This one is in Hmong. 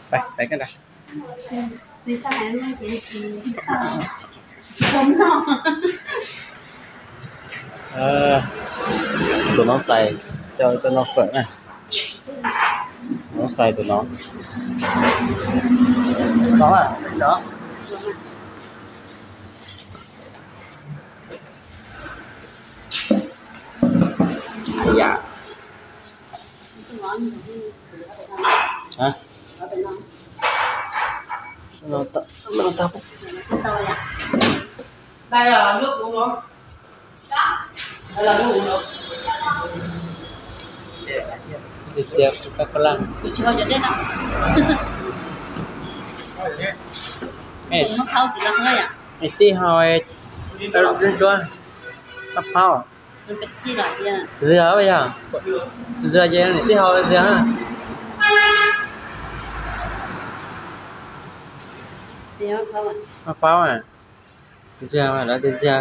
Pais, pais koj nrad. Tus no xais, coj coj noj fawm na. No xais tus no. No, no. Yam. Hả? Lo tao, lo tao. Đây là nước uống đó. Đây là nước uống đó. Tiag tiag, tao pha lăng. Ê, tsis hau, tsuag, tsuag, tsuag. Tau phauj. Zia yog, zia ces nws tib hau zia. Maj paub, zia mas lawv tias zia.